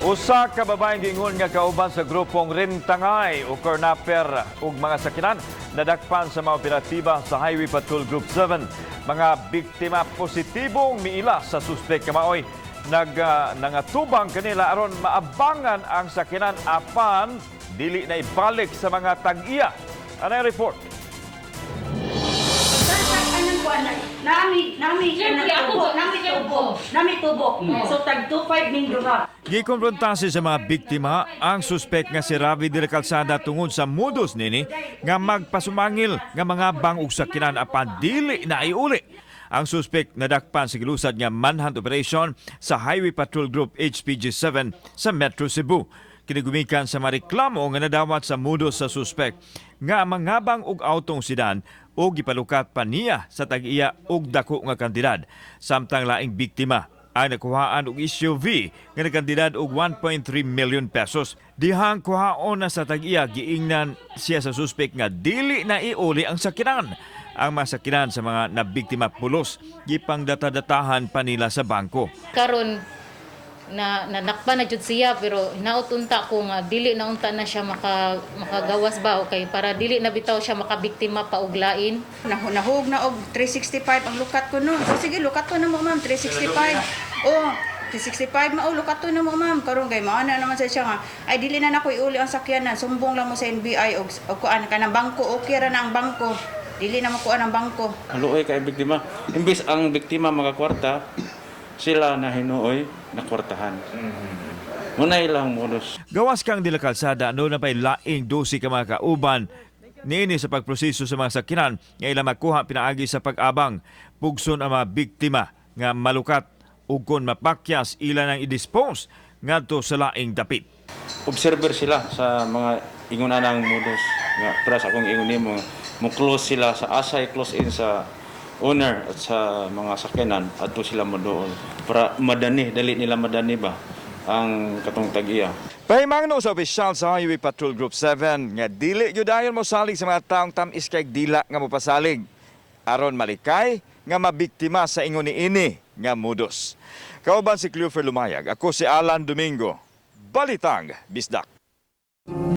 Usa ka babaeng giingon nga kauban sa grupong rentangay o carnapper ug mga sakinan nadakpan sa mga operatiba sa Highway Patrol Group 7. Mga biktima positibong miila sa suspek nga maoy nangatubang kanila aron maabangan ang sakinan apan dili na ibalik sa mga tag-iya. Ano ang report? Anong kuan na? Nami Siyempre, ako tubo, nami tubo, nami tubo. So tag 25 ning duha. Gikomprontasyon sa mga biktima ang suspek nga si Ravi de la Calzada tungod sa modus nini nga magpasumangil nga mga bang og sakinan apan dili na iuli. Ang suspek nadakpan sa gilusad nga manhunt operation sa Highway Patrol Group HPG-7 sa Metro Cebu. Kini gumikan sa mareklamo nga nadawat sa modus sa suspek nga mangabang og autong sedan o gipalukat pa niya sa tag-iya og dako nga kantidad. Samtang laing biktima ang nakuhaan og SUV nga nagkantidad og 1.3 million pesos. Dihang kuhaon na sa tag-iya, giingnan siya sa suspek nga dili na iuli ang sakinan. Ang mga sakinan sa mga nabiktima pulos gipangdata-datahan pa nila sa bangko. Karon na nanakpa na jud siya, pero hinaut unta ko nga dili na unta na siya makagawas ba, okay, para dili na bitaw siya makabiktima pa og lain. Nahug na og 365 ang lukat ko no. So, sige, lukat ko na mo, ma'am, 365. Oh, 365 mao lukat to na mo, ma'am. Karon kay mao na naman sa siya nga ay dili na nako iuli ang sakyanan, sumbong lang mo sa NBI og kuan kanang bangko, okay ra na ang bangko. Dili na mo kuan ang bangko. Luoy kay biktima. Imbis ang biktima makakwarta, sila na hinuoy na kwartahan. Muna ilang modus. Gawas kang de la Calzada, ano na pa'y laing 12 ka mga kauban niini sa pagproseso sa mga sakinan nga ilang makuha pinaagi sa pag-abang. Pugson ang mga biktima nga malukat ug kon mapakyas ila nang i-dispose ngadto sa laing dapit. Observer sila sa mga ingon anang modus. Nga, para sa akong ingon nimo, mo close sila sa asay, close in sa owner at sa mga sakyanan adto sila mo doon para madani, dali nila madani ba ang katong tag-iya. Pahimangno sa opisyal sa Highway Patrol Group 7 nga dili gyud dayon mo salig sa mga taong tam-is kay dila nga mopasalig aron malikay nga mabiktima sa ingon niini nga modus. Kauban si Cleofer Lumayag, ako si Alan Domingo. Balitang Bisdak.